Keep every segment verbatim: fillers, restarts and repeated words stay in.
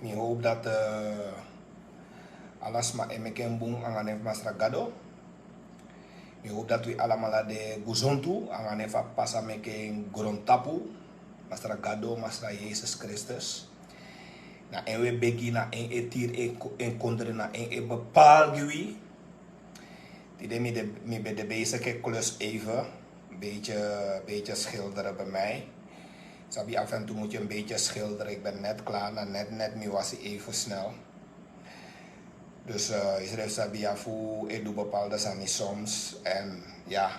Mi hoop dat eh, ala sma e meki en bun nanga nen fu Masra Gado. Mi hoop dat wi alamala de guzontu nanga nen fu a pasa meki en grontapu. Masra Gado, Masra Jesus Christus. Na en we begi, na en e tiri en ko- en kondre, na en e bepaal gi wi. Tide mi, de, mi ben de bezig e klus even. Beetje, beetje schilderen bij mij. Sabi, af en toe moet je een beetje schilderen. Ik ben net klaar, na net net mi wasi even snel. Dus eh Israël sabi, ja, fu e doe bepaalde sani soms. En ja,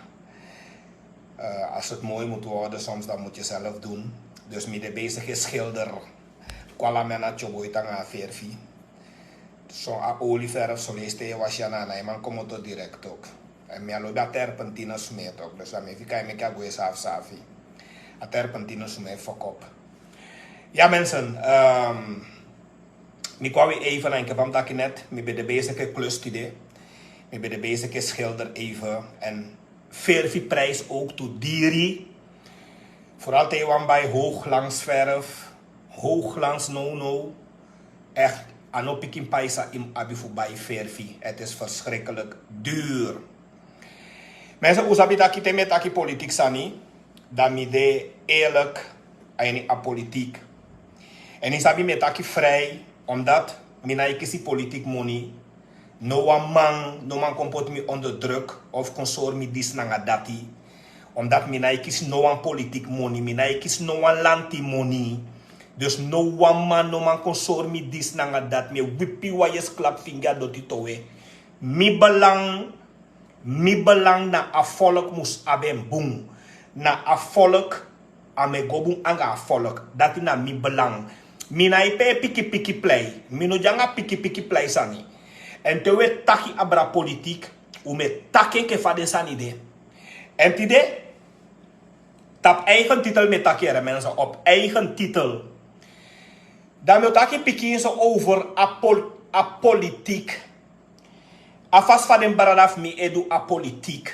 eh, als het mooi moet worden soms, dan moet je zelf doen. Dus mi de bezig is schilder. Kwala mena tyoboitanga verfi. So a oliverf so lees te wasi ana na iman komoto direct ook. En mi a lobi a terpentine smeet ook. Dus dan mi fika e meki a gwe safi safi. A terpentine smeet verkop. Ja mensen, ehm, mi kwam weer even en ik heb hem taki net. Mi ben de bezig e klus tide. Mi ben de bezig e schilder even. En verfi prijs ook to diri. Vooral te wan bij hooglandsverf. Hooglands no no. Echt, a no pikin paisa im abi fu bai verfi. Het is verschrikkelijk duur. Mensen, u sabi taki te mi e taki politiek sani, dan mi de eerlijk a ini a politiek. En i sabi mi e taki vrij, omdat mi na e kisi politiek moni. No wan man, no man kon poti mi onder druk of kon sori mi disi nanga dati. Omdat mi na e kisi no wan politiek moni, mi na e kisi no wan lanti moni. Dus no wan man, no man kon sori mi disi nanga dati. Mi e wipi wan yesi klap fingi a doti towe. Mi belang, mi belang na a volk mus abi en bun. Na a volk, a mu e go bun anga a volk. Dati na mi belang. Mi na e pe piki piki plei. Mi no de anga piki piki plei sani. En te we taki abra politiek, u mu e taki enke fa den sani de. En tide, tap eigen titel mi e taki, ere mensen, op eigen titel. Dan mi o taki pikin so over a, pol, a politiek. A fasi fa den brada fu mi e du a politiek.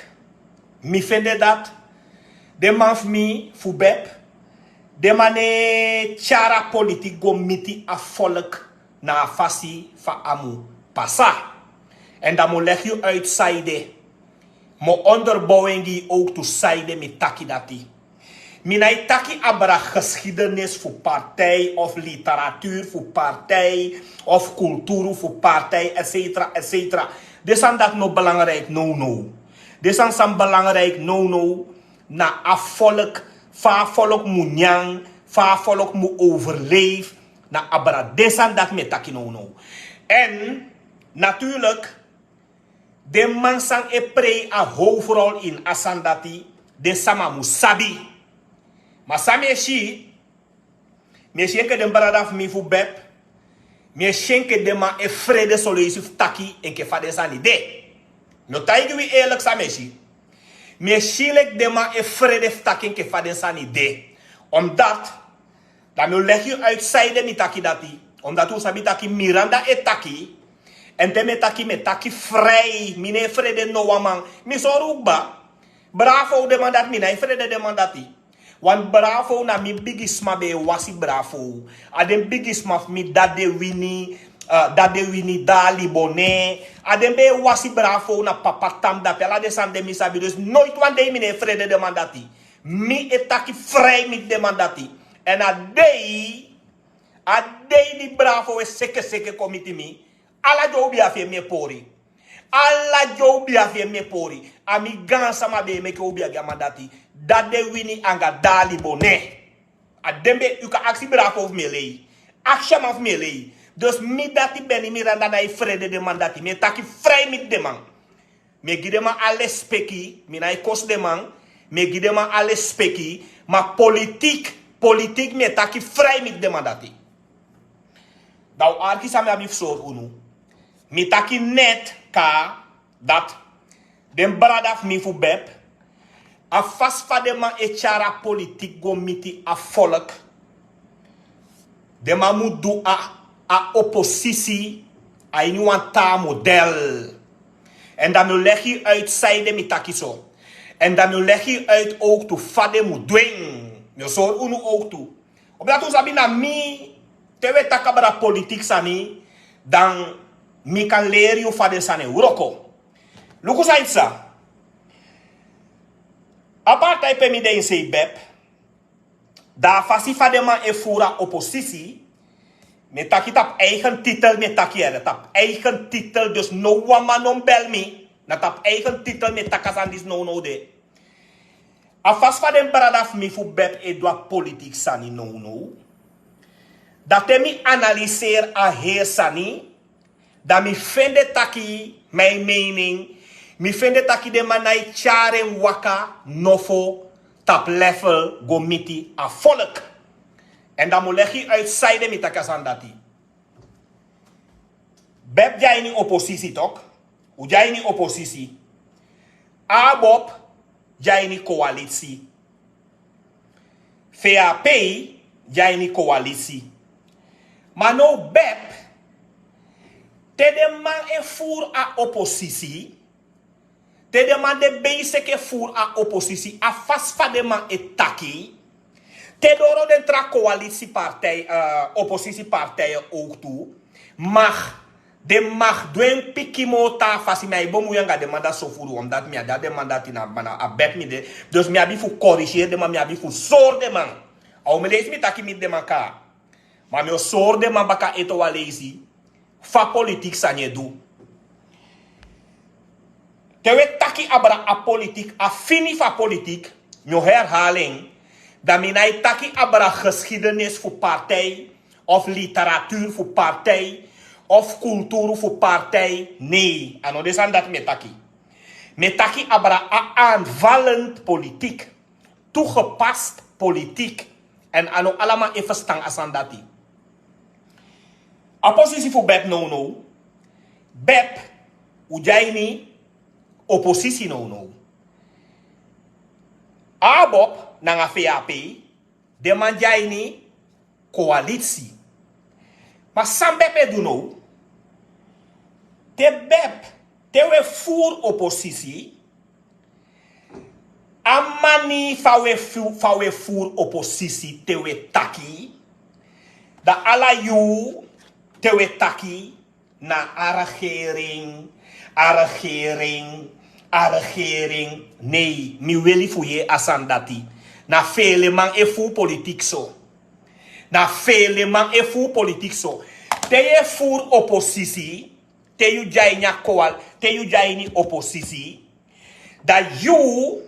Mi fende dat den man fu mi fu bep, den man e tyari a politiek go miti a volk na a fasi fa a mu pasa. En dan mi o legi yu uit saide. Mi o onderbouw en gi yu ook tu saide mi taki dati. Mi na e taki abra geschiedenis fu partij of literatuur fu partij of kulturu fu partij, et cetera, et cetera. Den sani dati no belangrijk no no. Den sani san belangrijk no no na a volk, fa a volk mu nyan, fa a volk mu overleef. Na abra den sani dati mi e taki no no. En natuurlijk, den man san e prei a hoofdrol in a sani dati, den sama mu sabi. Ma san mi e si, mi e si enke den brada fu mi fu bep, mi e si enke den man e frede soleisi fu taki enke fa den sani de. Mi o taigi wi eerlijk san mi e si. Mi e si leki den man e frede fu taki enke fa den sani de. Omdat, dan mi o legi yu uit saide mi taki dati. Omdat u sabi taki Miranda e taki. En te mi e taki, mi e taki vrij. Mi no e frede no wan man. Mi sori u kba. Bravo den man dati, mi no e frede den man dati. Want Bravo na mi bigisma ben e wasi Bravo. A den bigisma fu mi, Dade Wini, eh, Dade Wini, Dali Bone. A den ben e wasi Bravo na papa Tam, dape ala den sani de mi sabi. Dus nooit wan dei mi no e frede den man dati. Mi e taki vrij miti den man dati. En a dei, a dei di Bravo e seke seke kon miti mi, ala den obia fu en mi e pori. Ala den obia fu en mi e pori. A mi gaansama ben e meke obia gi a man dati. Dade Wini anga Dali Bone. A den ben, yu kan aksi Bravo fu mi e lei. Aksi a man fu mi e lei. Dus mi dati Beni Miranda no e frede den man dati. Mi e taki vrij miti den man. Mi e gi den man a lespeki, mi no e kosi den man. Mi e gi den man a lespeki. Ma politiek, politiek mi e taki vrij miti den man dati. Dan u arki san mi abi fu sori unu. Mi taki net ka dat den brada fu mi fu bep, a fasi fa den man e tyari a politiek go miti a volk, den man mu du a, a oppositie a ini wan taa model. En dan mi o legi yu uit saide mi taki so. En dan mi o legi yu uit ook tu fa den mu du en. Mi o sori unu ook tu. Omdat u sabi na mi, Te wi e taki abra politik sani, dan mi kan leri yu fa den sani e wroko. Luku san yu sa. A parti pe mi de ini sei bep, dan a fasi fa den man e furu a oposisi. Mi e taki tapu eigen titel, mi e taki yere tapu eigen titel, dus no wan man no mus bel mi. Na tapu eigen titel mi e taki a sani disi nownow de. A fasi fa den brada fu mi fu bep e du a politik sani nownow, dan te mi analiseri a heri sani, dan mi fende taki, mi e mening, mi fende taki den man na e tyari en waka nofo tapu level go miti a folk. Èn dan mi o legi yu uiti saide mi taki a sani dati. Bep de a ini oposisi tok. Un de a ini oposisi. Abop de a ini koalitsi. Feapei de a ini koalitsi. Ma now bep, te den man e furu a oposisi, te den man de beisiki e furu a oposisi, a fasi fa den man e taki, te doro den tra koalitsi partij, oposisi partij owktu, mag den mag du en piki moo tan a fasi. Mi a e bemui anga den man dati so furu, omdati mi a de a den man dati na a bep mi de. Dus mi abi fu koriseri den man, mi abi fu sori den man. A o mi leisi mi taki mi den man kaa. Ma mi o sori den man baka ete wan leisi fa politik sani e du. Te wi e taki abra a politik, a fini fu a politik, mi o herhali en, dan mi na e taki abra geschiedenis fu partij, of literatuur fu partij, of kulturu fu partij. Nei, a no den sani dati mi e taki. Mi e taki abra a aanvallend politik, toegepast politik. Èn a no ala man e ferstan a sani dati. A posisi fu bep nownow, bep, un de a ini oposisi nownow. Abop nanga feapei, den man de a ini koalitsi. Ma san bep e du now? Te bep, te wi e furu oposisi, a mani fa wi e furu oposisi, te wi e taki, dan ala yuu te wi e taki na a regering, a regering, a regering. Nei, mi weli fu yee a sani dati. Na feleman e furu politik so. Na feleman e furu politik so. Te yu e furu oposisi, te yu de a ini a koal, te yu de a ini oposisi, dan yu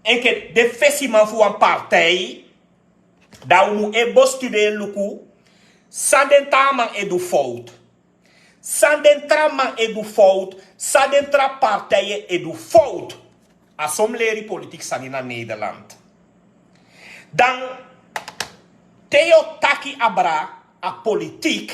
enke den fesiman fu wan partij, dan un mu e bestuderi luku san den tra man e du fowtu. San den tra man e du fowtu, san den tra partijen e du fowtu. A so mi leri politik sani na Nederland. Dan te yu o taki abra a politik,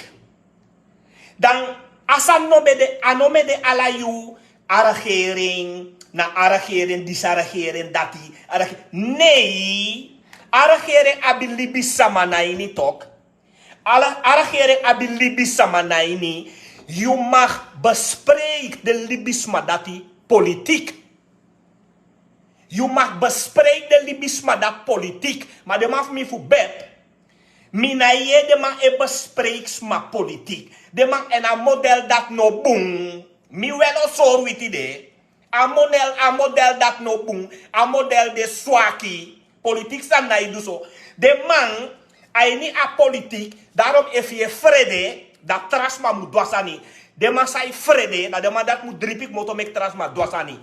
dan a sani no ben de, a no ben de ala yuu a regering, na a regering disi, a regering dati, a rege-, nei, a regering abi libisma na ini tok. Ala, a regering abi libisma na ini. Yu mag bespreek den libisma dati politik. Yu mag bespreek den libisma dati politik. Ma den man fu mi fu bep, mi na yee den man e bespreek sma politik. Den man, èn a model dati no bun. Mi wel o sori wi tide. A model, a model dati no bun. A model de swaki. Politik sani na e du so. Den man, a ini a politik, daarom efu yu e frede, dan tra sma mu du a sani. Den man san e frede, dan den man dati mu dripi kmoto meki tra sma du a sani.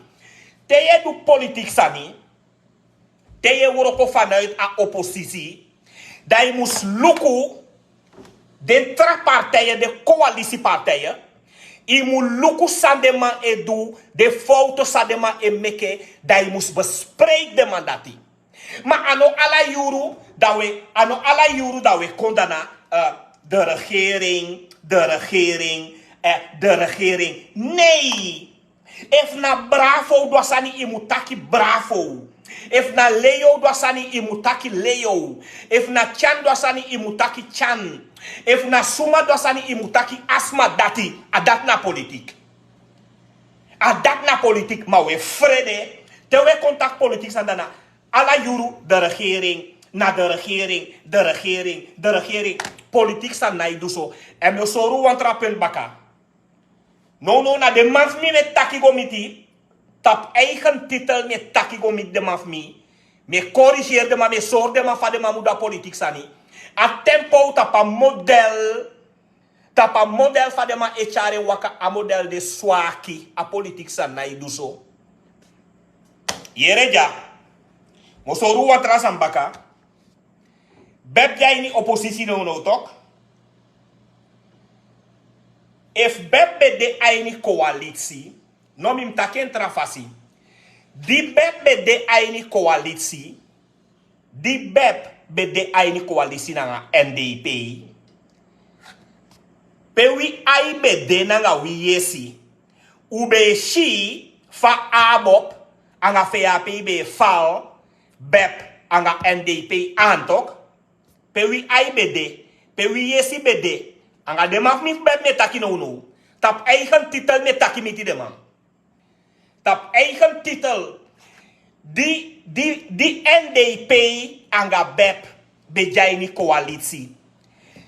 Te yu e du politik sani, te yu e wroko vanuit a oposisi, dan yu mus luku den tra partijen, den koalisipartijen, yu mu luku san den man e du, den fowtu san den man e meke, dan yu mus bespreek den man dati. Ma a no ala yuru dan we, a no ala yuru dan we kon dan na, eh, de regering, de regering, eh, de regering. Nei. Efu na Bravo du a sani, yu mu taki Bravo. Efu na Leo du a sani, yu mu taki Leo. Efu na Tyan du a sani, yu mu taki Tyan. Efu na suma du a sani, yu mu taki a sma dati. A dati na politik. A dati na politik, ma we frede. Te we kon taki politik sani dan na ala yuru de regering, Na de regering, de regering, de regering. Politiki sani na e du so. Èn mi o sori un wan tra punt baka. Nownow na den man fu mi mi e taki go miti. Tapu eigen titel mi e taki go miti den man fu mi. Mi e korigeri den man, mi e sori den man fa den man mu du a politiki sani. A tempo tapu a model, tapu a model fa den man e tyari en waka, a model de swaki. A politiki sani na e du so. Yere dya. Mi o sori un wan tra sani baka. Bep de a ini oposisi nownow tok. Efu Bep ben de a ini koalisi, no, mi mus taki en tra fasi. Di Bep ben de a ini koalisi, di Bep ben de a ini koalisi nanga N D P, pe wi ai ben de nanga wi yesi, un ben e si fa ABOP anga V H P ben e fal Bep anga N D P an tok. Pe wi ai ben de, pe wi yesi ben de, anga den man fu mi fu Bep mi e taki nownow. Tapu eigen titel mi e taki miti den man. Tapu eigen titel, di, di, di N D P anga Bep ben de a ini koalisi.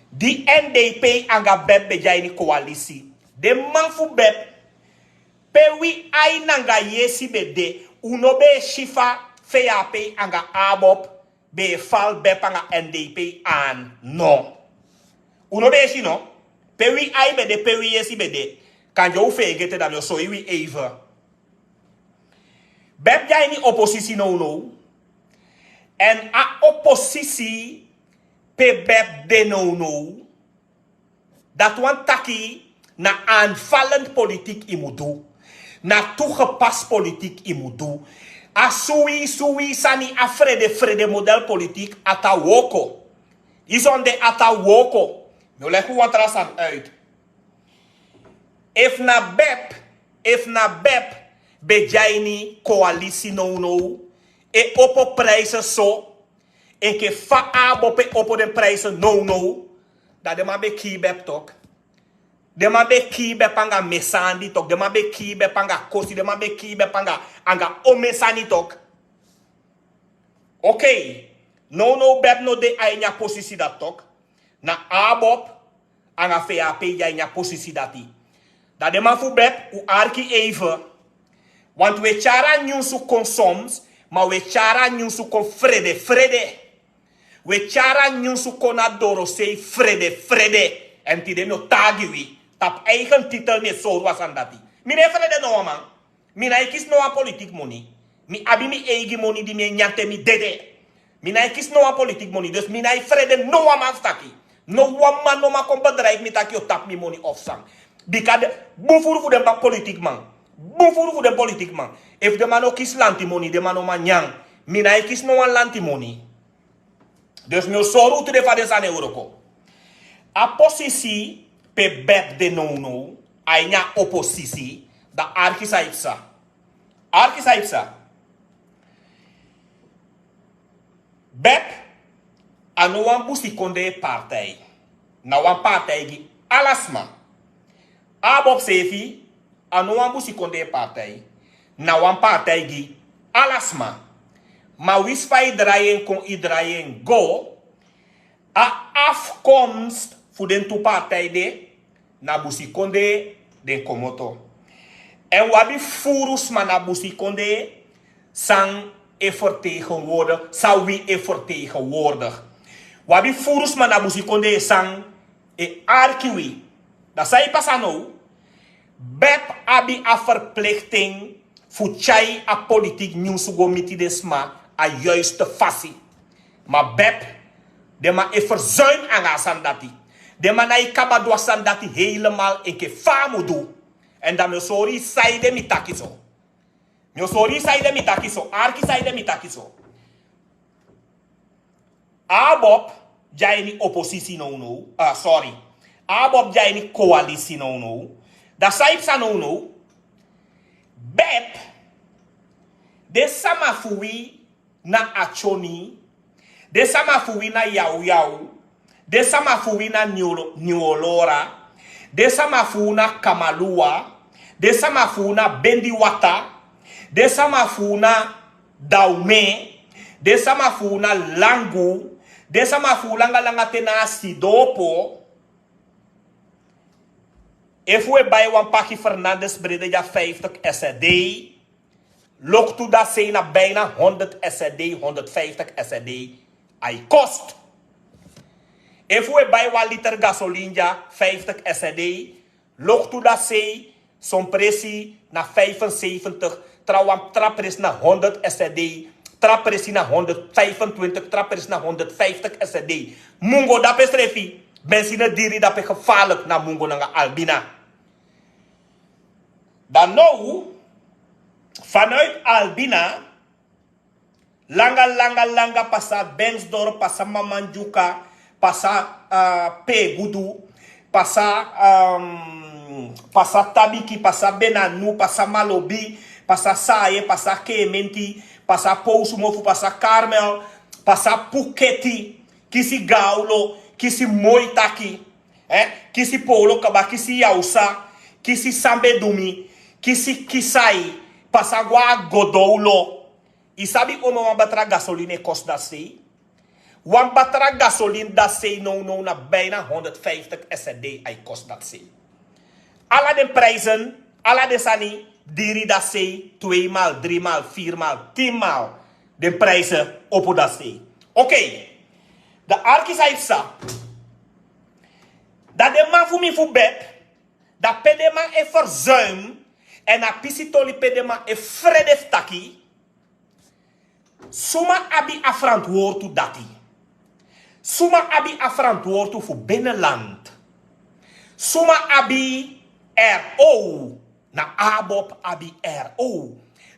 Di N D P anga Bep ben de a ini koalisi. Den man fu Bep, pe wi ai nanga yesi ben de, un no ben e si fa V H P anga ABOP ben e fal Bep anga N D P an, no. Un no ben e si, no. Pe wi ai ben de, pe wi yesi ben de. Kande un feegete, dan mi o sori wi even. Bep de a ini oposisi nownow. Èn a oposisi pe Bep de nownow, dati wani taki na aanvallend politiek yu mu du. Na toegepast politiek yu mu du. A suwi suwi sani, a frede frede model politiek, a ta woko. Yu sonde, a ta woko. Mi o legi wan tra sani uit. Efu na Bep, efu na Bep ben de a ini koalisi nownow, e opo prijzen so, enke fa ABOP e opo den prijzen nownow, dan den man ben kii Bep tok. Den man ben kii Bep anga mesandi tok. Den man ben kii Bep anga kosi. Den man ben kii Bep anga, anga omen sani tok. Oké. Nownow Bep no de a ini a posisi dati tok. Na ABOP anga V H P de a ini a posisi dati. Dan den man fu Bep, un arki even. Want un e tyari a nyunsu kon soms, ma un e tyari a nyunsu kon frede frede. Un e tyari a nyunsu kon na dorosei frede frede. Èn tide mi o taigi wi. Tapu eigen titel mi e sori wi a sani dati. Mi no e frede no wan man. Mi nái kisi no wan politiki moni. Mi abi mi eigi moni di mi e nyan te mi dede. Mi nái kisi no wan politiki moni. Dus mi nái frede no wan man fu taki. No wan man no man kon bedrijf mi taki yu o tapu mi moni of san. Bika den bun furu fu den politiki man. Bun furu fu den politiki man. Efu den man no kisi lanti moni, den man no man nyan. Mi nái kisi no wan lanti moni. Dus mi o sori un tu den fa den sani e wroko. A posisi pe Bep de nownow, a ini a oposisi, dan arki san yu psa. Arki san yu psa. Bep, a no wan busikondee partij. Na wan partij gi ala sma. ABOP sefi, a no wan busikondee partij. Na wan partij gi ala sma. Ma winsi fa yu drai en kon, yu drai en go, a afkomst fu den tu partij de, na busikondee den komoto. Èn wi abi furu sma na busikondee san e vertegenwoordig, san wi e vertegenwoordig. Wi abi furu sma na busikondee san e arki wi. Dan san e pasa now? Bep abi a verplichting fu tyai a politiek nyunsu go miti den sma a juiste fasi. Ma Bep, den man e verzuim anga a sani dati. Den man nái kaba du a sani dati helemaal enke fa a mu du. Èn dan mi o sori yu saide mi taki so. Mi o sori yu saide mi taki so. Arki saide mi taki so. ABOP de a ini oposisi nownow. Ah, sorry. ABOP de a ini koalisi nownow. Dan san e psa nownow? Bep, den sama fu wi na Atyoni, den sama fu wi na Yawyaw, den sama fu wi na Niolo-, Niolora, den sama fu wi na Kamaluwa, den sama fu wi na Bendiwata, den sama fu wi na Dawme, Den sama fu unu na langu, den sama fu unu langa langa te na a sidopo. Efu wi e bai wan paki Fernandes Brede dya vijftig S R D, loktu dati sei na bijna honderd S R D, honderdvijftig S R D a e kost. Efu wi e bai wan liter gasolin dya vijftig S R D, loktu dati sei, son presi na vijfenzeventig, tra wan tra presi na honderd S R D, tra presi na honderdvijfentwintig, tra presi na honderdvijftig S R D. Mungo dape srefi, ben si na diri dape gevaarlijk na Mungo nanga Albina. Dan now, vanuit Albina, langa langa langa pasa Bensdorp, pasa Mamandyuka, pasa, ah, Pegudu, pasa, ehm, pasa Tabiki, pasa Benanu, pasa Malobi, pasa Saye, pasa Kementi, pasa Pousumofu, pasa Carmel, pasa Puketi, kisi Gaulo, kisi Moitaki, eh, kisi Polo Kaba, kisi Yausa, kisi Sambedumi, kisi Kisai, pasa go na Godoulo. I sabi omeni wan batra gasolin e kost dati sei? Wan batra gasolin dati sei now now na bijna honderdvijftig S R D a e kost dati sei. Ala den prijzen, ala den sani diri dati sei, tweemaal, driemaal, viermaal, tienmaal. Den prijzen opo dati sei. Oké. Dan arki san yu psa. Dan den man fu mi fu Bep, dan pe den man e verzuim, èn a pisi toli pe den man e frede fu taki. Suma abi a frantwortu dati? Suma abi a frantwortu fu binnenland? Suma abi R O? Na ABOP abi R O.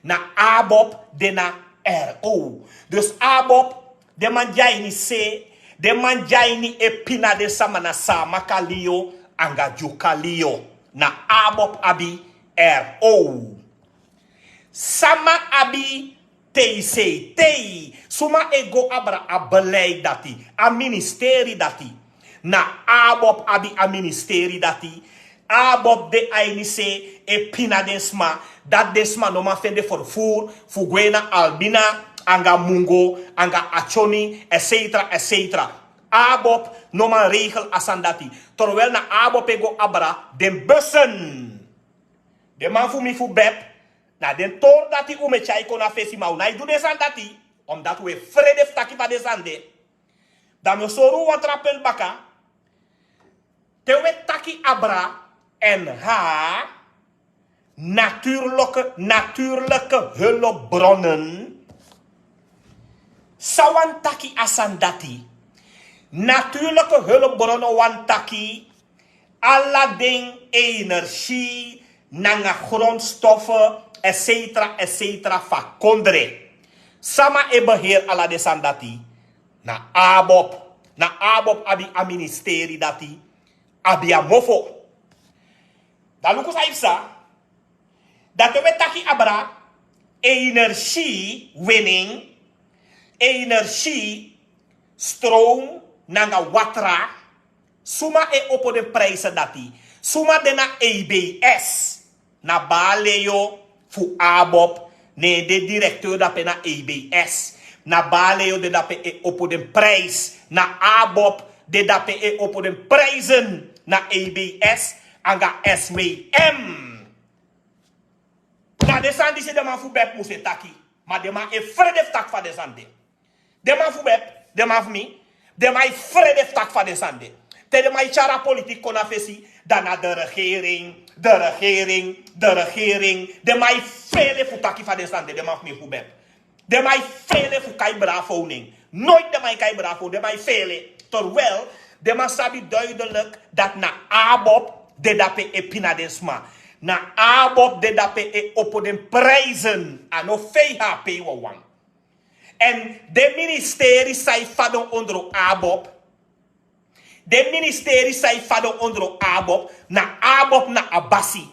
Na ABOP de na R O. Dus ABOP, den man dya ini se, den man dya ini e pina den sama na Saamaka liyo anga Dyuka liyo. Na ABOP abi R O. Sama abi T C T? Suma e go abra a beleid dati, a ministeri dati? Na ABOP abi a ministeri dati. ABOP de a ini se e pina den sma, dati den sma no man fende vervoer fu gwe na Albina, anga Mungo, anga Atyoni, et cetera, et cetera. ABOP no man regel a sani dati. Terwijl na ABOP e go abra den bussen. Den man fu mi fu Bep, na den tori dati un mu e tyai kon na fesi, ma un nai du den sani dati, omdat un e frede fu taki fa den sani de. Dan mi o sori un wan tra penti baka. Te un e taki abra N H, natuurlijke, natuurlijke hulpbronnen. San wani taki a sani dati? Natuurlijke hulpbronnen wani taki ala den energie nanga grondstoffen, et cetera, et cetera, fu a kondre. Sama e beheer ala den sani dati? Na ABOP. Na ABOP abi a ministeri dati, abi a mofo. Dan luku san yu psa. Dan te un e taki abra energie, winning, energie, stroom nanga watra. Suma e opo den prijzen dati? Suma de na E B S? Na Baa Leo fu ABOP, ne en de directeur dape na E B S. Na Baa Leo de dape e opo den prijs. Na ABOP de dape e opo den prijzen na E B S anga S W M. Na den sani disi den man fu Bep musu e taki. Ma den man e frede fu taki fa den sani de. Den man fu Bep, den man fu mi, den man e frede fu taki fa den sani de. Te den man e tyari a politiki kon na fesi, dan na de regering, de regering, de regering. Den man e fele fu taki fa den sani de, den man fu mi fu Bep. Den man e fele fu kai Bravo nen. Noiti den man e kai Bravo, den man e fele. Terwijl den man sabi duidelijk dati na ABOP de dape e pina den sma. Na ABOP de dape e opo den prijzen. A no fei ha pei wawan. Èn den ministeri san e fadon ondro ABOP, den ministeri san e fadon ondro ABOP, na ABOP na a basi.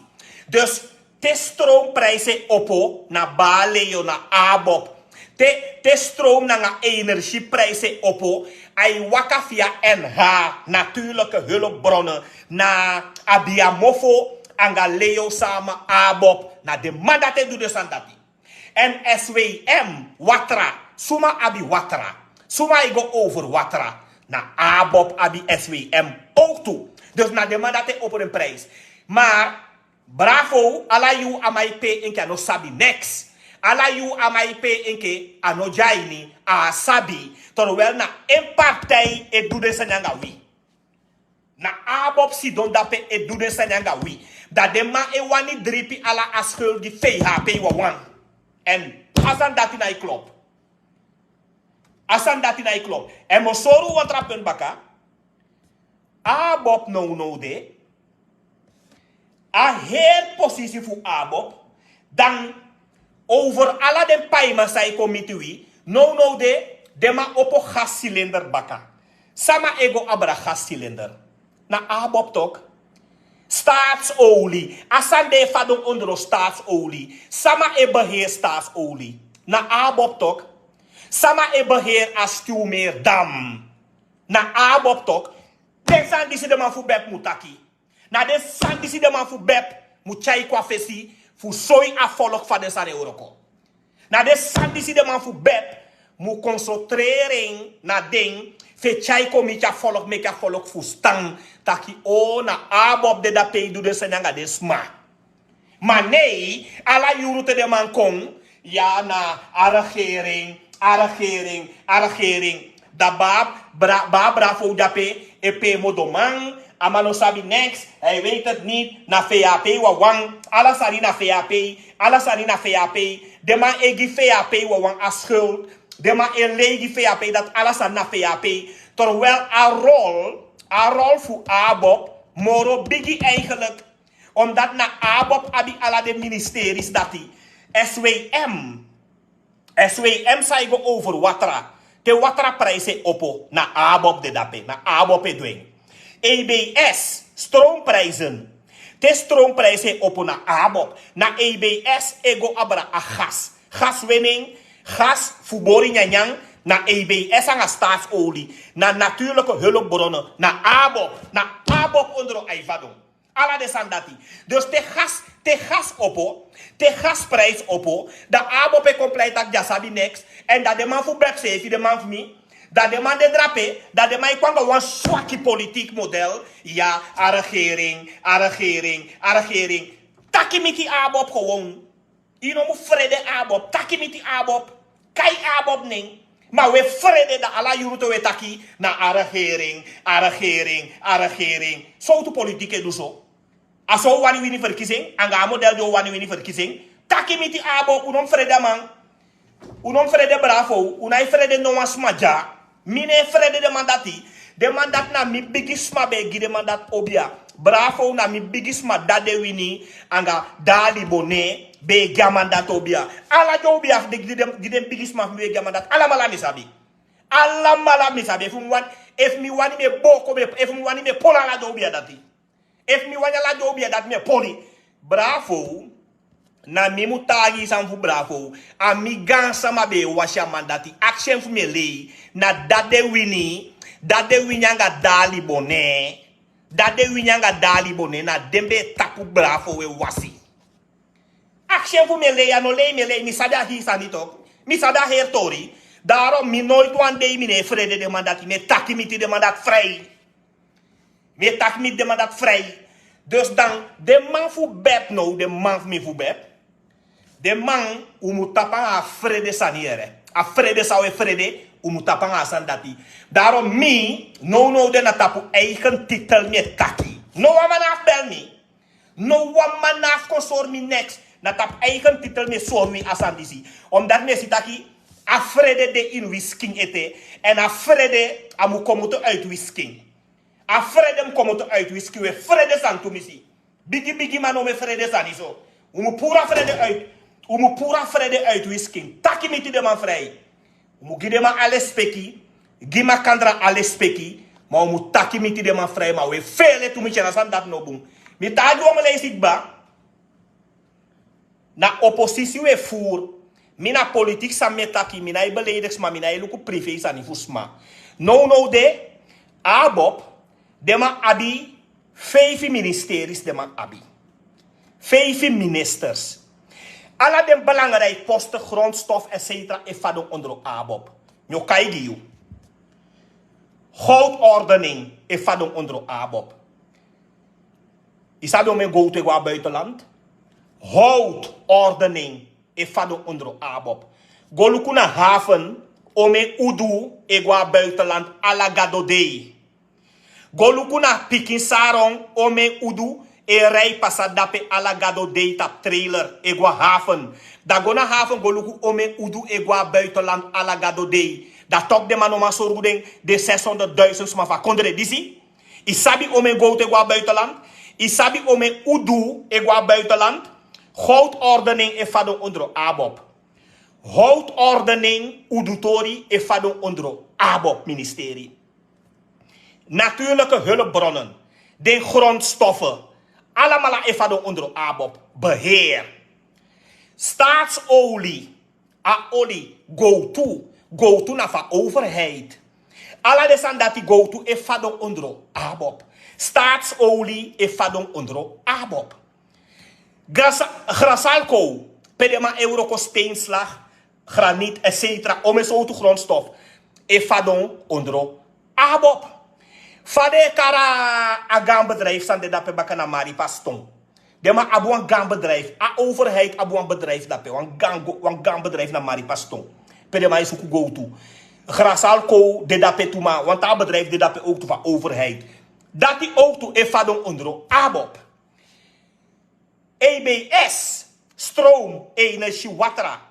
Dus te stroomprijs e opo, na Baa Leo, na ABOP. Te, te stroom nanga energieprijs e opo, a e waka via N H, natuurlijke hulpbronnen, na Abiamofo anga Leo sama, ABOP, na den man dati e du den sani dati. Èn S W M, watra, Suma abi watra? Suma e go over watra? Na ABOP abi S W M ook tu. Dus na den man dati e opo den prijs. Maar bravo, ala yu a man e pe enke a no sabi neks. Ala yu a man e pe enke a no de a ini, a sabi. Terwijl na en partij e du den sani anga wi. Na ABOP sidon dape e du den sani anga wi. Dan den man e wani dripi ala a schuld gi VHP wawan. En a sani dati na e klop. A sani dati na e klop. En mi o sori un wan tra punt baka. ABOP nownow de, a heri posisi fu ABOP, dan over ala den paiman san e kon miti wi. Nownow de, den man opo gascilinder baka. Sama e go abra gascilinder? Na ABOP tok. Staatsolie. A sani de e fadon ondro staatsolie. Sama e beheer staatsolie? Na ABOP tok. Sama e beheer a Stuwmeerdam? Na ABOP tok. Den sani disi den man fu bep mu taki. Na den sani disi den man fu bep mu tyai kon a fesi fu soi a volk fa den sani e wroko. Na den sani disi den man fu bep mu concentreren na den fu e tyai kon miti a volk, meki a volk fustan taki o, na ABOP de dape e du den sani anga den sma. Ma nee, ala yuru te den man kon, ya na a regering, a regering, a regering. Dan baba, bra, baba Bravo dape e pe modoman, a man no sabi neks, hij weet het niet, na VHP wawan, ala sani na VHP, ala sani na VHP. Den man e gi VHP wawan a schuld, den man e lei gi VHP, dati ala sani na VHP. Terwijl a rol, a rol fu ABOP moro bigi eigenlijk. Omdat na ABOP abi ala den ministeries dati. S W M. S W M san e go over watra. Te watra prijs e opo, na ABOP de dape, na ABOP e du en. E B S, stroomprijzen. Te stroomprijs e opo, na ABOP. Na E B S e go abra a gas. Gaswinning, gas fu bori nyanyan, na E B S anga staatsolie. Na natuurlijke hulpbronnen, na ABOP. Na ABOP ondro a e fadon. Ala den sani dati. Dus te gas, te gas opo, te gasprijs opo, dan ABOP e kon pleit taki den á sabi neks. En dan den man fu bep seefi, den man fu mi, dan den man de drape, dan den man e kon anga wan swaki politiek model. Ya, a regering, a regering, a regering. Taki miti ABOP gewoon. Yu no mu frede ABOP, taki miti ABOP, kai ABOP nen. Ma wi e frede, dan ala yuru te wi e taki na a regering, a regering, a regering. Sowtu politiek e du so? A so un wani wini verkiezing, anga a model di un wani wini verkiezing. Taki miti ABOP, un no mu frede a man. Un no mu frede Bravo, un no e frede no wan sma dya. Mi no e frede den man dati. Den man dati na mi bigisma be e gi den man dati obia. Bravo na mi bigisma, dati den wini anga Dali Bone be e gi a man dati obia. Ala den obia fu den, gi den, gi den bigisma fu mi be e gi a man dati. Alamala mi sabi. Alamala mi sabi. Efu mi wani, efu mi wani mi e boko, mi e, efu mi wani mi e poli ala den obia dati. Efu mi wani ala den obia dati mi e poli. Bravo. Na mi mu taigi yu sani fu Bravo. A mi gaansama be e wasi a man dati. Aksi en fu mi e lei. Na dati den wini. Dati den wini anga Dali Bone. Dati den wini anga Dali Bone. Na den be e tapu Bravo e wasi. Aksi en fu mi e lei, a no lei mi e lei. Mi sabi a hii sani tok. Mi sabi a heri tori. Daarom mi noiti wan dei mi no e frede den man dati. Mi e taki miti den man dati frei. Mi e taki miti den man dati frei. Dus dan, den man fu bep now, den man fu mi fu bep. Den man, un mu tapu anga a frede sani yere. A frede san un e frede, un mu tapu anga a sani dati. Daarom mi, nownow de na tapu eigen titel mi e taki. No wan man no abi bel mi. No wan man no abi kon sori mi neks. Na tapu eigen titel mi e sori wi a sani disi. Omdat mi e si taki, a frede de ini wi skin ete. En a frede, a mu komoto uit wi skin. A frede mu komoto uit wi skin, wi e frede sani tumisi. Bigi bigi man no mu e frede sani so. Un mu puru a frede uit. Un mu puru a frede uit wi skin. Taki miti den man frei. Un mu gi den man a lespeki. Gi makandra a lespeki. Ma un mu taki miti den man frei, ma wi e fele tumisi, na sani dati no bun. Mi taigi wan mu leisi kba. Na oposisi wi e furu. Mi na politiek san mi e taki, mi no e beleidigi sma, mi no e luku privé sani fu sma. Nownow de, ABOP, den man abi feifi ministeries, den man abi feifi ministers. Ala den belangrijk posten, grondstof, etcetera, e fadon ondro abob. Mi o kai gi yu. Goudordening e fadon ondro abob. Yu sabi omen gowtu e go na buitenland? Goudordening e fadon ondro abob. Go luku na haven, omen udu e go na buitenland ala gado dei. Go luku na pikin saron, omen udu e rij pasa dape ala gado dei tapu trailer e go na haven. Dan go na haven go luku omen udu e go na buitenland ala gado dei. Dan toku den man no man sorgu den, den zeshonderdduizend sma fu a kondre disi. Yu sabi omen gowtu e go na buitenland? Yu sabi omen udu e go na buitenland? Goudordening e fadon ondro abob. Goudordening, udutori e fadon ondro abob, ministeri. Natuurlijke hulpbronnen, den grondstoffen, alamala e fadon ondro abob. Beheer. Staatsolie, a oli, gowtu, gowtu na fu a overheid. Ala den sani dati, gowtu e fadon ondro abob. Staatsolie e fadon ondro abob. Grasa- grasalko, pe den man e wroko, steenslag, graniet, etcetera, omen sortu grondstof e fadon ondro abob. Fa den e kari a gaan bedrijf san de dape baka na Maripaston? Den man abi wan gaan bedrijf, a overheid abi wan bedrijf dape, wan gaan go- wan gaan bedrijf na Maripaston, pe den man e suku gowtu. Grasalko de dape tu, ma wan taa bedrijf de dape owktu fu a overheid. Dati owktu e fadon ondro abob. E B S, stroom, energie, watra.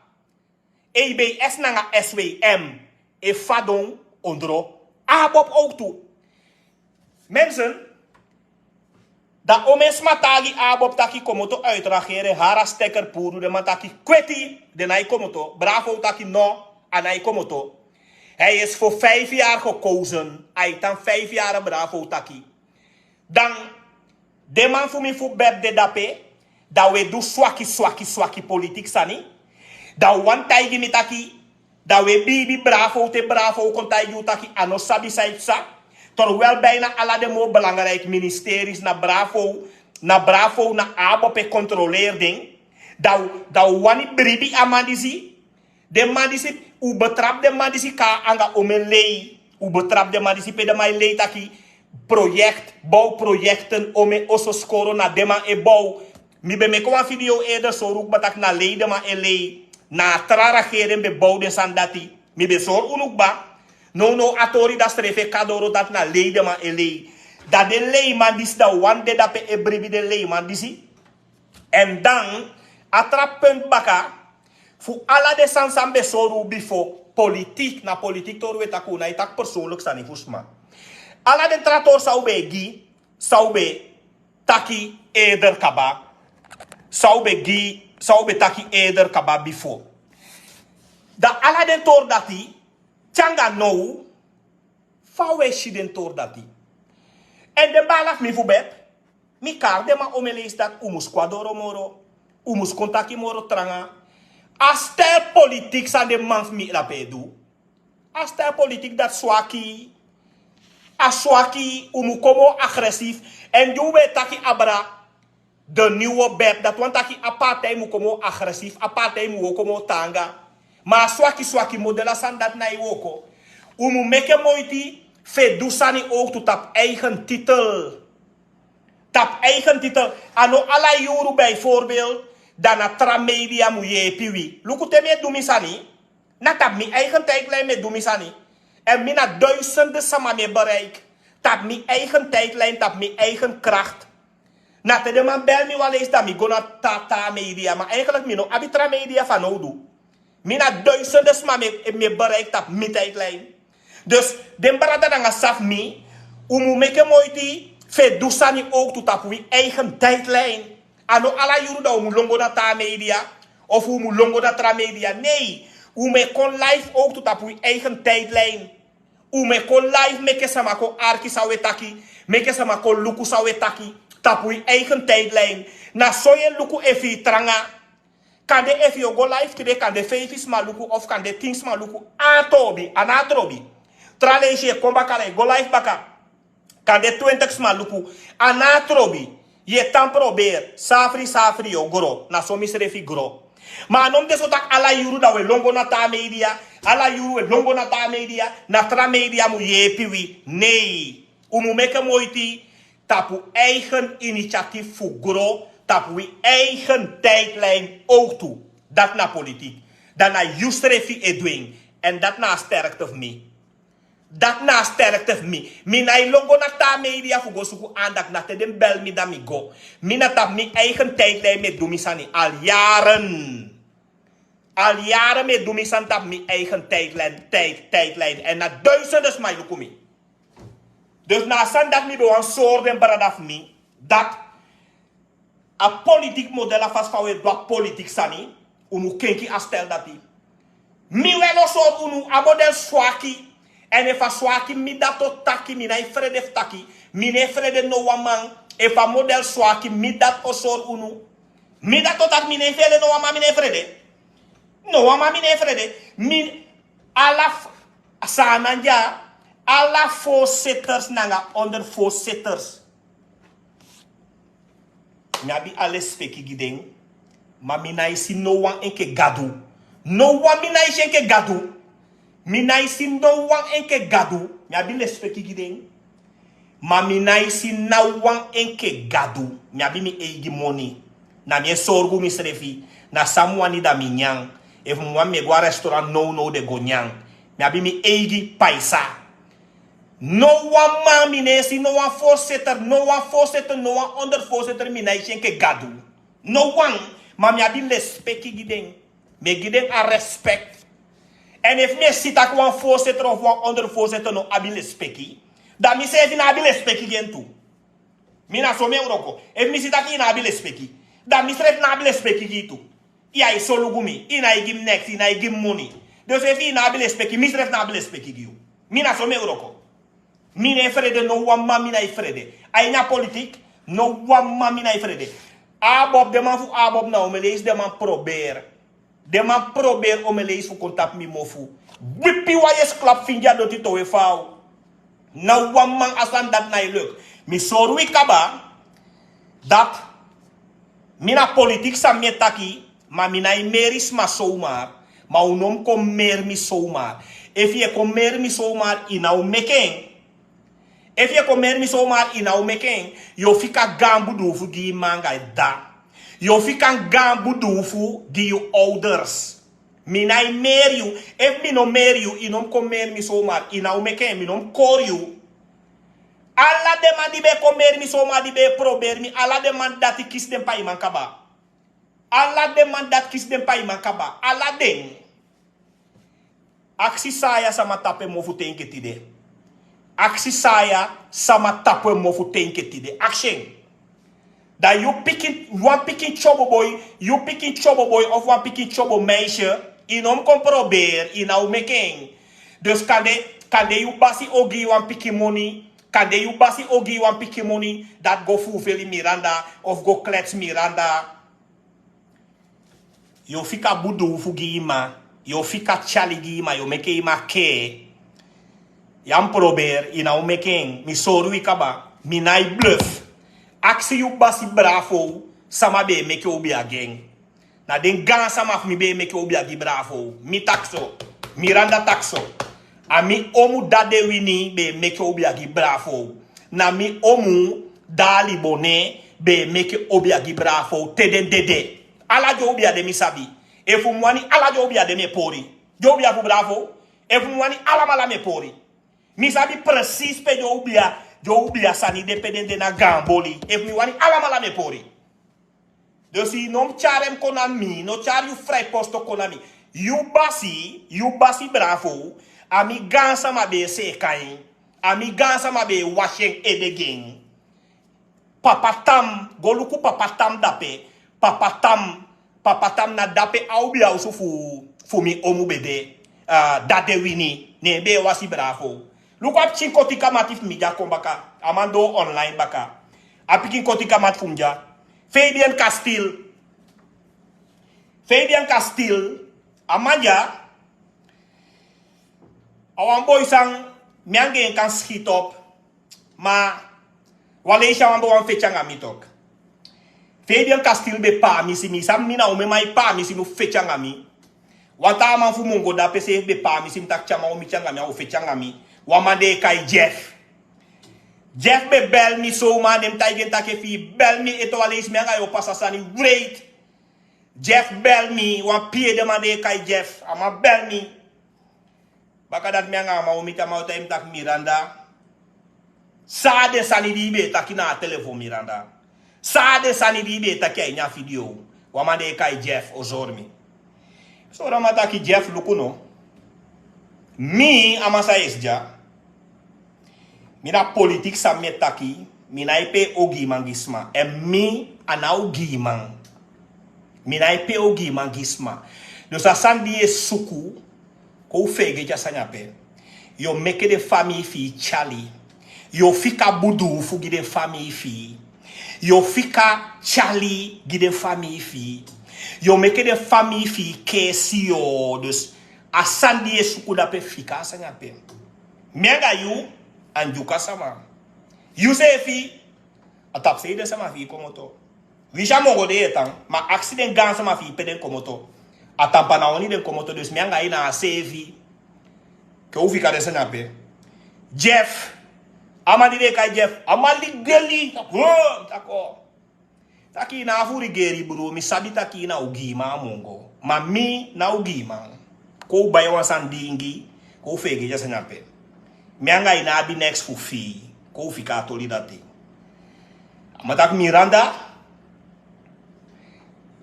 E B S nanga S W M e fadon ondro abob owktu. Mensen, dan omen sma taigi abob taki komoto uit regering, hari a stekker puru, den man taki kweti, den nai komoto. Bravo taki no, a nai komoto. Hij is voor vijf jaar gekozen. A e tan vijf yari, Bravo taki. Dan den man fu mi fu beb de dape, dan wi e du swaki swaki swaki politik sani. Dan wi wani taigi mi taki, dan wi e biibi Bravo te Bravo kon taigi yu taki a no sabi san e psa. Terwijl bijna ala den moo belangrijk ministeris na Bravo, na Bravo na abob e kontroleri den. Dan wi wani bribi a man disi. Den man disi, un betrap den man disi kon nanga omen lei. Un betrap den man disi pe den man e lei taki project, bowprojekten, omen oso, skoro, na den man e bow. Mi ben meki wan video eerder sori un kba taki na lei den man e lei. Na a tra regering ben bow den sani dati. Mi ben sori unu kba. Nownow a tori dati srefi e kon doro taki na lei den man e lei. Dan den leiman disi, dan wi wani de dape e bribi den leiman disi. Èn dan a tra punt baka, fu ala den sani san mi ben sori un bifo, politik, na politik tori wi e taki, un nai taki persoonlijk sani fu sma. Ala den tra tori san un ben e gi, san un ben taki eerder kaba, san un ben gi, san un ben taki eerder kaba bifo. Dan ala den tori dati, te anga now, fa un e si den tori dati? Èn den baala fu mi fu beb, mi kari den man omen leisi dati un mus kon na doro moro, un mus kon taki moro tranga. A stijl politik san den man fu mi dape e du, a stijl politik dati swaki. A swaki, un mus kon moo agresief. Èn di un ben e taki abra, de nieuwe beb, dati wani taki a partij mus kon moo agresief, a partij mus wooko moo taanga. Ma a swaki swaki model a sani dati nai wooko. Un mus meke moiti fu e du sani owktu tapu eigen titel. Tapu eigen titel. A no ala yuru, bijvoorbeeld, dan na tra media mus yeepi wi. Luku, te mi e du mi sani, na tapu mi eigen tijdlijn mi e du mi sani. Èn mi na duizenden sama mi e bereik tapu mi eigen tijdlijn, tapu mi eigen kracht. Na te den man bel mi wan leisi, dan mi go na taa, taa media. Ma eigenlijk mi no abi tra media fanowdu. Mi na duizenden sma mi e, mi e bereik tapu mi tijdlijn. Dus den brada nanga sisa fu mi, un mus meke moiti fu e du sani owktu tapu wi eigen tijdlijn. A no ala yuru dan un mus lon go na taa media, of un mus lon go na tra media. Nee, un mus e kon live owktu tapu wi eigen tijdlijn. Un mus e kon live, meke sama kon arki san un e taki, meke sama kon luku san un e taki, tapu wi eigen tijdlijn. Na so yu e luku efu yu tranga. Kande efu yu o go live tide, kande feifi sma luku, of kande tin sma luku, a no trobi, a no trobi. Tra leisi yu e kon baka, dan yu go live baka, kande twintig sma luku, a no trobi. Yu e tan proberi, safri safri yu o gro, na so misrefi gro. Ma a no mus de so taki ala yuru dan wi e lon go na taa media. Ala yuru wi e lon go na taa media. Na tra media mu yeepi wi. Nei. Un mu meke moiti tapu eigen initiatief fu gro, tapu wi eigen tijdlijn ook tu. Dati na politiek. Dan na yusrefi e du en. Èn dati na a sterkte fu mi. Dati na a sterkte fu mi. Mi nái lon go na taa media fu go suku andak. Na te den bel mi dan mi go. Mi na tapu mi eigen tijdlijn mi e du mi sani al yaren. Al yaren mi e du mi sani tapu mi eigen tijdlijn, tijd, tijdlijn. Èn na duisende sma e luku mi. Dus na a sani dati mi ben wani sori den brada fu mi dati a politiek model, a fasi fa wi e du a politiek sani, unu kenki a stel dati. Mi wel o sori unu a model swaki. Èn efu a swaki mi dati o taki, mi nái frede fu taki. Mi no e frede no wan man. Efu a model swaki mi dati o sori unu. Mi dati o taki mi no e frede no wan man, mi no e frede. No wan man mi no e frede. Mi ala f- Sanandia, ala voorzitters nanga ondervoorzitters. Mi abi a lespeki gi den. Ma mi nái si no wan enke Gadu. No wan mi nái si enke Gadu. Mi nái si no wan enke Gadu. Mi abi lespeki gi den. Ma mi nái si no wan enke Gadu. Mi abi mi eigi moni. Na mi e sorgu misrefi. Na san mi wani dan mi nyan. Efu mi wani mi e go a restaurant nownow de go nyan. Mi abi mi eigi paisa. No wan man mi no e si, no wan voorzitter, no wan voorzitter, no wan ondervoorzitter mi nái si enke Gadu. No wan. Ma mi abi lespeki gi den. Mi e gi den a respect. Èn efu mi e si taki wan voorzitter of wan ondervoorzitter no abi lespeki, dan mi srefi no abi lespeki gi en tu. Mi na so mi e wroko. Efu mi si taki yu no abi lespeki, dan mi srefi no abi lespeki gi yu tu. Yu e solugu mi, yu nái gi mi neks, yu nái gi mi moni. Dus efu yu no abi lespeki, mi srefi no abi lespeki gi yu. Mi na so mi e wroko. Mi no e frede no wan man, mi nái frede. A ini a politiek, no wan man mi nái frede. Abob, den man fu Abob na Omeleisi, den man probeer. Den man probeer Omeleisi fu kon tapu mi mofu. Wipi wan yesi klap fingi a doti towe faaw. No wan man, a sani dati nái luk. Mi sori wi kaba dati mi na politiek san mi e taki, ma mi nái meri sma sowmar. Ma un no mus kon meri mi sowmar. Efu yu e kon meri mi sowmar, yu no o meke en. Efu yu e kon meri mi sowmar, yu no o meke en. Yu o fika gaan buduufu gi yu mma anga dda. Yu o fika gaan buduufu gi yu ouders. Mi nái meri yu. Efu mi no meri yu, yu no mus kon meri mi sowmar. Yu no o meke en, mi no mus kori yu. Ala den man di ben e kon meri mi sowmar, di ben e proberi mi, ala den man dati kisi den paiman kaba. Ala den man dati kisi den paiman kaba. Ala den. Aksi Saya sama tapu en mofu te enke tide. Aksi Saya sama tapu en mofu te enke tide. Aksi en. Dan yu pikin, wan pikin tyobo boi, yu pikin tyobo boi of wan pikin tyobo meisje, yu no mus kon probeer, yu no o meke en. Dus kande, kande yu basi o gi yu wan pikin moni, kande yu basi o gi yu wan pikin moni, dati go fufeli Miranda of go klets Miranda. Yu o fika buduufu gi yu mma, yu o fika tyali gi yu mma, yu o meke yu mma kee. Yu á mus probeer, yu no o meke en, mi sori wi kaba, mi nái bluf. Aksi yu basi Bravo, sama ben e meke obia gi en. Na den gaansama fu mi ben e meke obia gi Bravo. Mi taki so, Miranda taki so. A mi omu Dade Wini ben e meke obia gi Bravo. Na mi omu Dali Bone ben e meke obia gi Bravo te den dede. Ala den obia de mi sabi. Efu mi wani, ala den obia de mi e pori. Den obia fu Bravo. Efu mi wani, alamala mi e pori. Mi sabi precies pe den obia, den obia sani de, pe den de na gaan boli. Efu mi wani, alamala mi e pori. Dus yu no mus tyari en kon na mi, no tyari yu frijpost kon na mi. Yu basi, yu basi Bravo, a mi gaansama ben e seeka en. A mi gaansama ben e wasi en ede gi en. Papa Tam, go luku Papa Tam dape. Papa Tam, Papa Tam na dape a obia osu fu, fu mi omu ben de, ah, Dade Wini, ne en ben e wasi Bravo. Luku a pikin koti kamati fu mi di a kon baka, a man doo online baka. A pikin koti kamati fu mi dya. Fabian Castil. Fabian Castil. A man dya. A wan boi san mi anga en kan schiet op. Ma wan leisi a wan boi wani feti anga mi toch. Fabian Castil ben pamisi mi, san mi na ume man e pamisi mi fu feti anga mi. Wan taa man fu Mongo dape seefi ben pamisi mi taki te a man o miti anga mi, a o feti anga mi. Wan man den e kai Jeff. Jeff ben bel mi so, man, den mi taigi en taki efu i bel mi ete wan leisi mi anga yu o pasa sani wreed. Jeff bel mi, wan piedeman den e kai Jeff, a man bel mi. Baka dati mi anga a man o miti, a man o taigi mi taki Miranda. San na den sani di i ben e taki na a telefon, Miranda? San na den sani di i ben e taki a ini a video? Wan man den e kai Jeff o sori mi. So a man taki Jeff, luku no. Mi, a man san esi dya. Mi na politiki san mi e taki, mi nái pee ogiiman gi sma. Èn mi, a ná ogiiman. Mi nái pee ogiiman gi sma. Dus a sani di yu e suku, kon u feegeti a sani ape. Yu o meke den famii fi i tyali. Yu o fika buduufu gi den famii fi i. Yu o fika tyali gi den famii fi i. Yu o meke den famii fi i keesi yu. Dus a sani di yu e suku dape, fika a sani ape. Mi anga yu, a Ndyuka sama. Yu seefi, a tapusei den sama fi i komoto. Winsi a Mongo den e tan, ma aksi den gaansama fi i pe den komoto. A Tampanawoni den komoto, dus mi anga yu na a seefi. Kon u fika den sani ape. Jeff, a man di den e kai Jeff, a man ligeli, taki, ho, taki o. Taki i na a fu rigeri, bro, mi sabi taki i na ogiiman a Mongo. Ma mi ná ogiiman. Kon u bai wan sani diingi, kon u feegeti a sani ape. Mi anga i ná abi neks fu fii, kon u fika a toli dati. A man taki Miranda,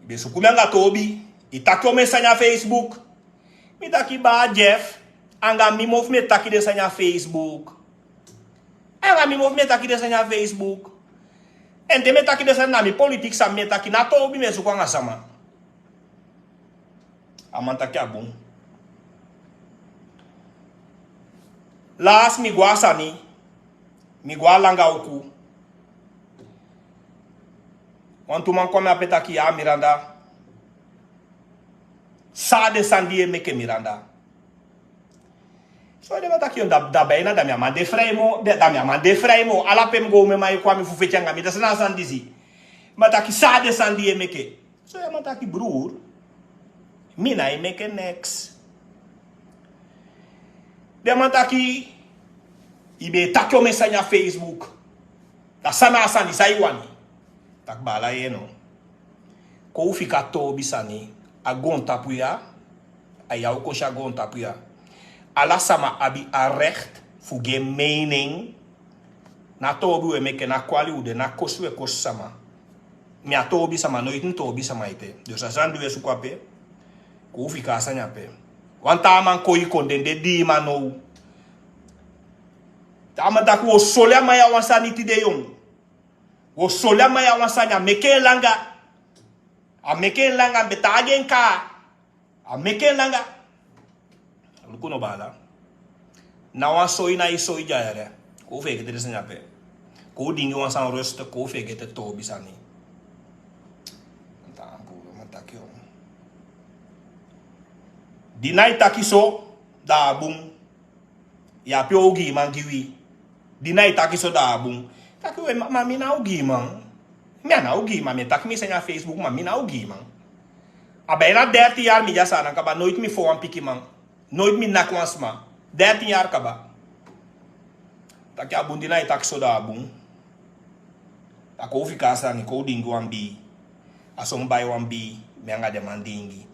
i ben suku mi anga toobi, i taki omen sani a Facebook. Mi taki baa Jeff, anga mi mofu mi e taki den sani a Facebook. Anga mi mofu mi e taki den sani a Facebook. Èn te mi e taki den sani na mi politiki san mi e taki, ná toobi mi e suku anga sama. A man taki a bun. Laas mi go a sani, mi go a langa uku. Wantu man kon na mi ape taki ya Miranda. San na den sani di yu e meke, Miranda? So den man taki yu, da, da bijna da mi á man de frei moo, da, da mi á man de frei moo. Ala pe mi go ume man e kon a mi fu feti anga mi, da san na a sani disi? Ma taki san na den sani di yu e meke. So a man taki broer, mi nái meke neks. Den man taki i ben e taki omen sani a Facebook. Da san na a sani, san i wani? Taki baala, yu no. Kon u fika toobi sani. A goontapu ya, a ya u kosi a goontapu ya. Ala sama abi a recht fu gi en mening. Ná toobi u e meke, ná kwali u de, ná kosi u e kosi sama. Mi á toobi sama, noiti mi toobi sama ete. Dus a sani di u e suku ape, kon u fika a sani ape. Wan taa man kon, i kon den de dii man now. Taa man taki u o soli a man ya wan sani tide, yon. U o soli a man ya wan sani, a meke en langa. A meke en langa, mi be taigi en kaa. A meke en langa. Luku no baala. Na wan soi na i soi dya yere. Kon u feegete den sani ape. Kon u diingi wan sani rustig, kon u feegete toobi sani. Di na i taki so, da a bun. Yu abi ogiiman gi wi. Di na i taki so, da a bun. Taki we, ma, ma mi na ogiiman. Mi a na ogiiman, mi e taki mi sani a Facebook, ma mi na ogiiman. A bijna dertien yari mi dya Saanan kaba, noiti mi fon wan pikinman. Noiti mi naki wan sma. Dertien yari kaba. Taki a bun, di na i taki so, da a bun. Da kon u fika a sani, kon u diingi wan bii. A so mi bai wan bii, mi anga den man diingi.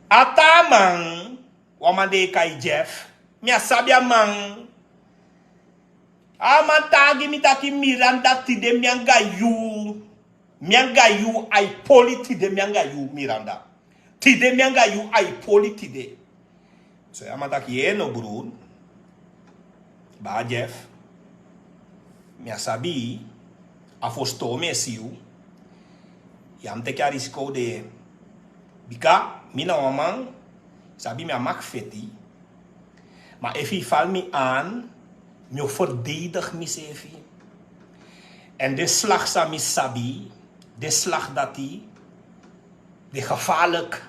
A taa man, wan man den e kai Jeff. Mi á sabi a man. A man taigi mi taki Miranda, tide mi anga yu. Mi anga yu ai poli tide, mi anga yu, Miranda. Tide mi anga yu ai poli tide. So a man taki, yee no, broer. Baa Jeff, mi á sabi, a fosi toon mi e si yu. Yu á mu teki a risiko de. Bika mi na wan man, sabi mi á mag feti. Ma efu i val mi aan, mi o verdedig miseefi. Èn den slag san mi sabi, den slag dati, den gevaarlijk.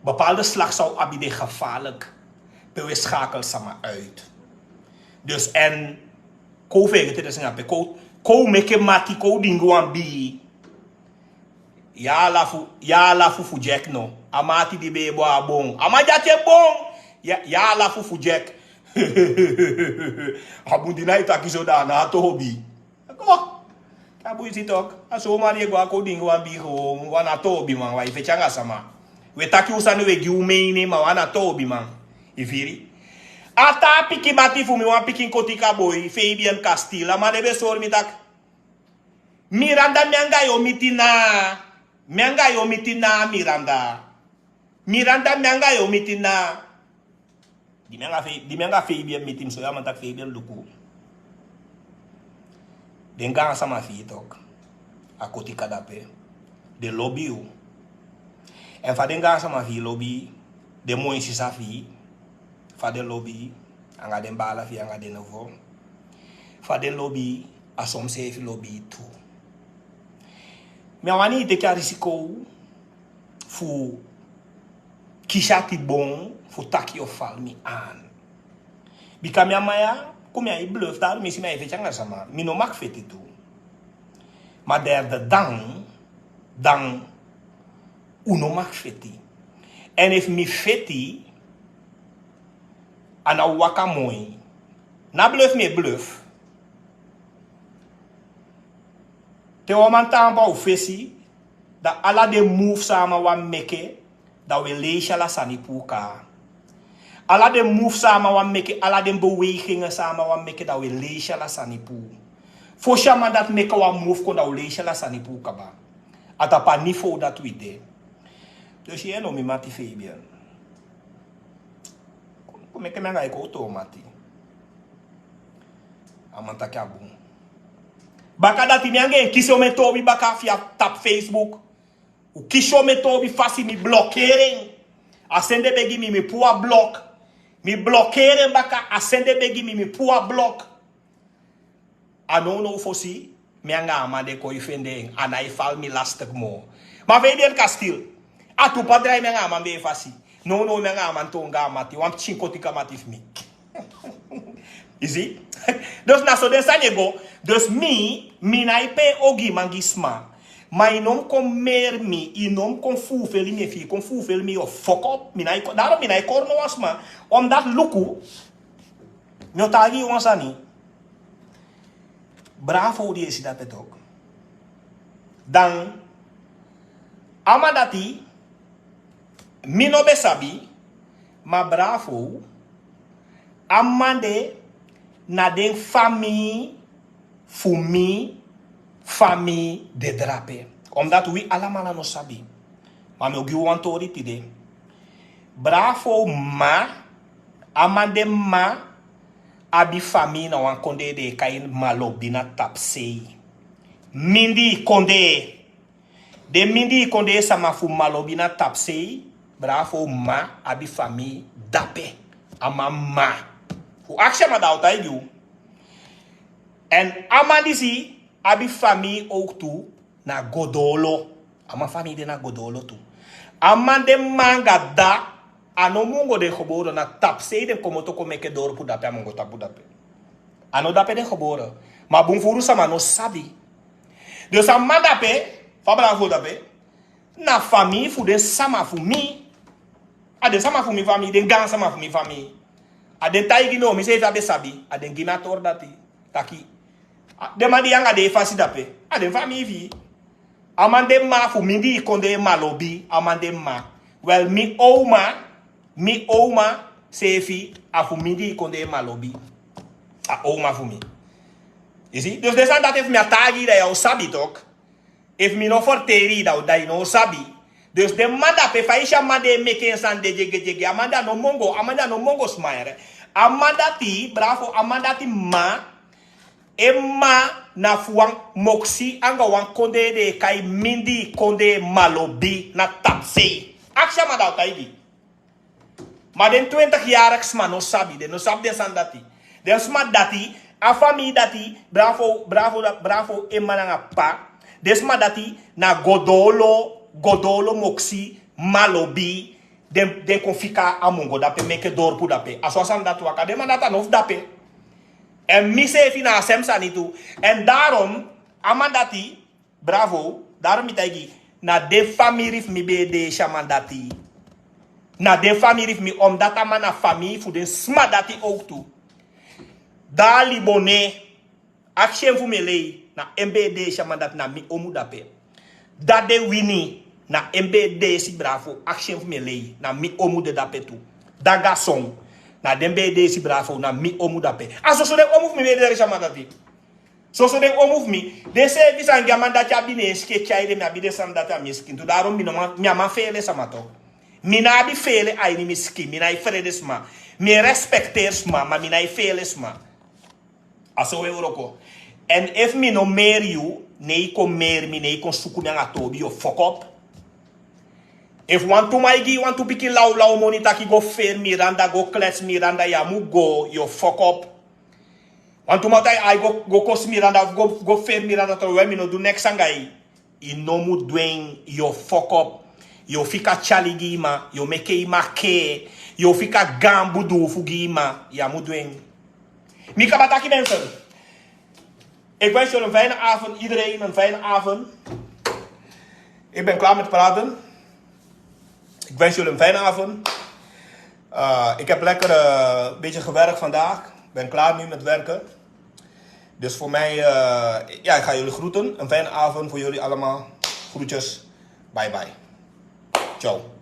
Bepaalde slag san u abi, den gevaarlijk. Pe u e schakel sama uit. Dus èn, kon u feegete den sani ape, kon, kon u meke mati, kon u diingi wan bii. Ya lafu, ya lafu fu Jack no. A man ati di ben e bon a bon. A man di ati e bon. Ya, ya lafu fu Jack. A bun di na i taki so da na a toobi. Go. Tabu isi tok. A so mari e go a kon dingi wan bigi wan, wan na toobi man, wan e feti anga sama. We taki un sani, we gi un meini, ma wan na toobi man. I firi? A taa pikin mati fu mi, wan pikin Kotika boi, Fabian Castilla, ma den ben sori mi taki Miranda, mi anga yu o miti na. Mi anga yu o miti na, Miranda. Miranda, mi anga yu o miti na. Di mi anga Fe-, di mi anga Fabian miti, mi sori a man taki Fabian luku. Den gaansama fi yu tok. A Kotika dape. Den lobi yu. Èn fa den gaansama fi yu lobi yu, den moi sisa fi yu, fa den lobi yu, anga den baala fi yu, anga den novo. Fa den lobi yu, a so mi seefi lobi yu tu. Mi á wani yu teki a risiko fu kisi ati bon fu taki yu o fali mi aan. Bika mi a man ya, kon mi a e bluf, daarom mi si mi a e feti anga sama. Mi no mag feti tu. Ma derde dan, dan un no mag feti. Èn efu mi feti, a ná waka moi. Na bluf mi e bluf. Te wan man tan baka un fesi, dan ala den move san a man wani meke, dan un e leisi ala sani puu kaa. Ala den move san a man wani meke, ala den bewegingen san a man wani meke, dan un e leisi ala sani puu. Fosi a man dati meke wan move kon, dan un e leisi ala sani puu kaba. A tapu a niveau dati wi de. Dus yu no, mi mati Fabian. Kon, kon meke mi anga yu kon toon mati. A man taki a bun. Baka dati mi anga en kisi omen toobi baka fi a tapu Facebook. Un kisi omen toobi fasi, mi blokeri en. A sende begi mi, mi puu a blok. Mi blokeri en baka, a sende begi mi, mi puu a blok. A nownow fosi mi anga a man de kon e fende en, a nái fali mi lastig moo. Ma Fabian Castilla, a tu pa drai mi anga a man ben e fasi. Nownow mi anga a man toon gaan mati, wan pikin Kotika mati fu mi. I si? Dus na so den sani e go. Dus mi, mi nái pee ogiman gi sma. Ma yu no mu kon meri mi, yu no mu kon fuufeli mi, efu yu kon fuufeli mi yu o fokop. Mi nái kon, daarom mi nái kori no wan sma. Omdat luku, mi o taigi yu wan sani. Bravo di e si dape tok. Dan a man dati, mi no ben sabi, ma Bravo, a man de na den famii fu mi, famii de drape. Omdat wi alamala no sabi. Ma mi o gi un wan tori tide. Bravo mma, a man de mma abi famii na wan kondee den e kai Malobi na tapusei. Mindii kondee. Den mindii kondee sama fu Malobi na tapusei, Bravo mma abi famii dape. A man mma. Un akisi a man, dan a o taigi un. Èn a man disi abi famii ook tu na Godolo. A man famii de na Godolo tu. A man de mma anga dda, a no Mungo den gebore, na tapusei den komoto kon meke dorpu dape, a Mungo tapu dape. A no dape den gebore. Ma bun furu sama no sabi. Dus a man dape, fa Bravo dape, na famii fu den sama fu mi. A den sama fu mi famii, den gaan sama fu mi famii. A den taigi mi, o, mi seefi á be sabi, a den gi mi a tori dati. Taki, a, den man di yu anga den e fasi dape, a den famii fi yu. A man de mma fu mindii kondee Malobi, a man de mma. Wel, mi oma, mi oma seefi a fu mindii kondee Malobi. A oma fu mi. I si? Dus den sani dati efu mi á taigi yu, dan yu á o sabi tok. Efu mi no ferteri yu, dan yu no o sabi. Dus den man dape, fa yu si a man de e meke en sani de dyegedye, a man de a no Mungo, a man de a no Mungo sma yere. A man dati, Bravo, a man dati mma, en mma na fu wan moksi anga wan kondee den e kai mindii kondee Malobi na tapusei. Akisi a man, dan a o taigi yu. Ma den twintig yari sma no sabi, den no sabi den sani dati. Den sma dati, a famii dati, Bravo, Bravo, Bravo en mma nanga ppa. Den sma dati na Godolo, Godolo moksi, Malobi, den, den kon fika a Mungo dape, meke dorpu dape. A so a sani dati waka, den man dati a no fu dape. Èn mi seefi na a sem sani tu. Èn daarom, a man dati, Bravo, daarom mi taigi, Na den famiri fu mi ben e deesi a man dati. Na den famiri fu mi, omdat a man na famiri fu den sma dati owktu. Dan a libone, aksi en fu mi e lei, na en ben e deesi a man dati, na mi omu dape. Dan de wini, na en ben e deesi bravo, aksi en fu mi e lei, na mi omu de dape tu. Dan gason, na den ben e deesi bravo, na mi omu dape. A soso den omu fu mi ben e deesi a man dati. Soso den omu fu mi, den seefi sani di a man dati abi na en skin e tyai den, mi abi den sani dati a mi skin tu. Daarom mi no man, mi a man feele sama tu. Mi no abi feele a ini mi skin, mi no e frede sma. Mi e respekteri sma, ma mi no e feele sma. A so wi e wroko. Èn efu mi no meri yu, ne yu kon meri mi, ne yu kon suku mi anga toobi, yu o fokop. Efu wantu man e gi yu wantu pikin lawlaw moni taki go feri Miranda, go klets Miranda, yu á mu go, yu o fokop. Wantu man taki ai go, go kosi Miranda, go, go feri Miranda, terwijl mi no du neks anga yu. Yu no mu du en, yu o fokop. Yu o fika tyali gi yu man, yu o meke yu man kee, yu o fika gaan budu fu gi yu man, yu á mu du en. Mi kaba taki mensen. Ik wens jullie een fijne avond, iedereen een fijne avond. Ik ben klaar met praten. Ik wens jullie een fijne avond. Eh, ik heb lekker een beetje gewerkt vandaag. Ik ben klaar nu met werken. Dus voor mij, eh, ja, ik ga jullie groeten. Een fijne avond voor jullie allemaal. Groetjes. Bye bye. Ciao.